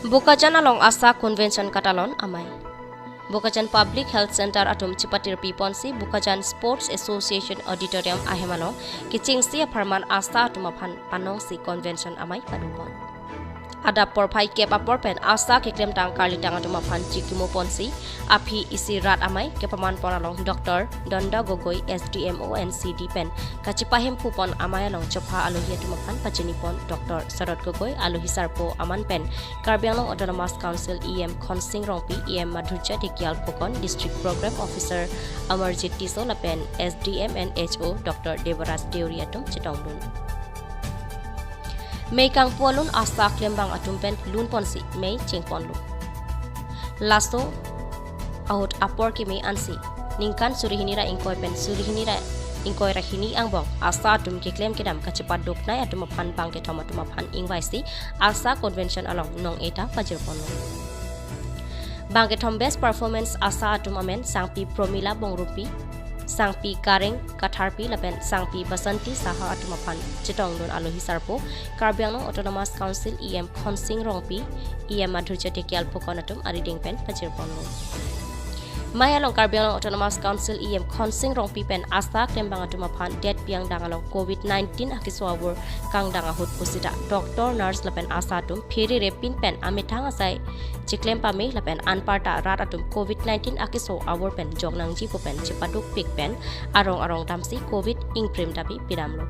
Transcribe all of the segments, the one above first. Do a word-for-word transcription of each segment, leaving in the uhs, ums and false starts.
Bokajan along ASHA convention katalon amei. Bokajan Public Health Center atum chipatirpi ponsi Bokajan Sports Association Auditorium ahem along kechengsi apharman ASHA atum aphan panongsi convention amei padopon. Adap porphai kep apor pen ASHA keklemtang karlitang atum aphan chikimo ponsi aphi isi rat amei kepaman pon along Doctor Donda Gogoi, S D M O and C D pen kachipahemphu pon amei along chopha alohi atum aphan pachinipon Doctor Sarod Gogoi, alohi sarpo aman pen Karbi Anglong Autonomous Council E M Khonsing Rongpi, E M Madhurjya Dhekial Phukan, District Program Officer Amarjit Tisso lapen S D M and H O Doctor Devaraj Deuri atum chetongdun. Mei kangpu alun ASHA klembang atum pen lun ponsi mei chengponlo. Laso ahut apor keme ansi ningkan suri hini ra ingkoi pen suri hini ra ingkoi ra hini angbong ASHA atum keklem kedam kachepaduknei atum aphan bangkethom atum aphan ingvaisi ASHA convention along nong-e ta pajirponlo. Bangkethom best performance ASHA atum amen sangpi Promila Bongrungpi, sangpi Kareng Katharpi lapen sangpi Basanti Saha atum aphan chetongdun alohi sarpo Karbi Anglong Autonomous Council E M Khonsing Rongpi, E M Madhurjya Dhekial Phukan atum arideng pen pajirponlo. Mei along Karbi Anglong Autonomous Council E M Khonsing Rongpi pen ASHA klembang atum aphan det piang dang along Covid nineteen akeso avur kangdang ahut pusita doctor, nurse lapen ASHA atum pherere pin pen amethang asai chiklem pame lapen anparta rat atum Covid nineteen akeso avur pen jok nangji pu pen chipadukpik pen arong arong damsi Covid ingprim tapi pidamlo.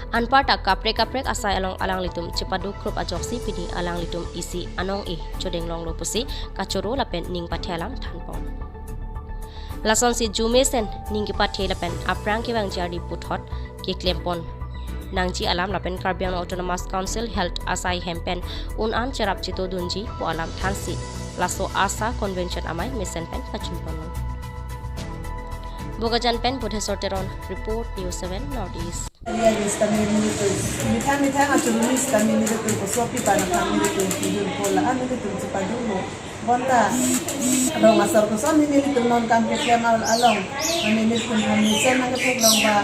Anparta kaprek kaprek asai along alanglitum chipaduk krup ajoksi pini alanglitum isi anong-e chodeng longlo pusi kachoro lapen ning pathe alam thanpon. Lasonsi arjumesen ning kepathe lapen aphrang kevangji ardi puthot keklempon nangji alam lapen Karbi Anglong Autonomous Council Health asai hem pen un-an cherap chitodunji pu alam thansi laso ASHA convention amei mesen pen pachunponlo. Bokajan pen Budheswar Teron report, News seven North East. Area di sitame nelitum methang methang achuruni sitame nelitum kosopi pa nangthang nelitum pidun pola, ah, nelitum chepadu mo. Bonta rong asor kosonsi nelitum non kam keklem al-, along. Kami nelitum aphan mesen nangketheklong ba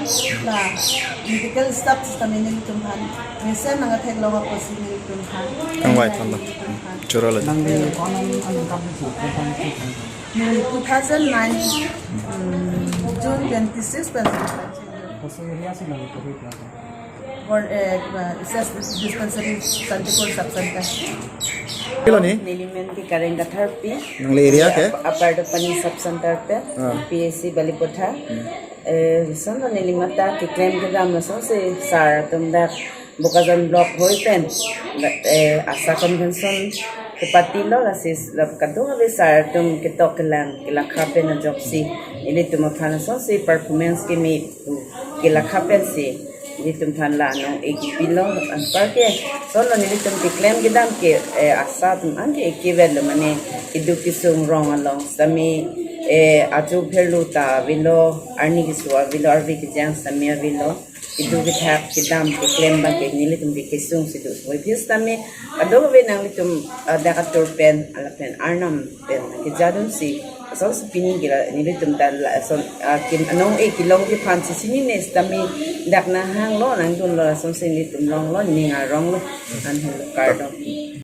la medical staff sitame nelitum aphan mesen nangketheklong apotsi nelitum aphan. Ang white nelitum aphan. Choro lagi. Nang di konon ang kam di su, kam di su. Neli two thousand nine, hmm, June twenty-six pen. Koso area si nang COVID lang? Or, eh, uh, S S dispensary Santipur sub center. Kilo ni? Neli men di Kareng Katharpi. Nangli area ke? Ap-, Upper Dopani sub center pen, ah, P H C Balipatha. Hmm. Eh, lason neli mata keklem kedam lasonsi sar atum dak Bokajan block hoi pen, eh, ASHA convention kepatilo, lasi la kadokave sar atum ketok kelang kelakha pen ajoksi ilitum aphan lasonsi performance keme pu kelakha pensi ilitum aphan la anong-e kepilo. Anparke lason nelitum keklem kedam ke, eh, ASHA atum anke ekevet lo, mane keduk kesung rong along sitame, eh, ajo pherlo ta avelo, arni keso avelo, arve kejang sitame avelo. Keduk kethak kedam keklem abang ke nelitum ke kesung si do. Soi phis tame kadokave nanglitum, ah, dak atur pen, ala pen, arnam pen kejadunsi, asonsi pini ke la nelitum ta lason, ah, kim anong-e kelong kephan si chinine sitame dak nanghanglo, nangdunlo, asonsi nelitum longlo, ning aronglo, an helo kardom.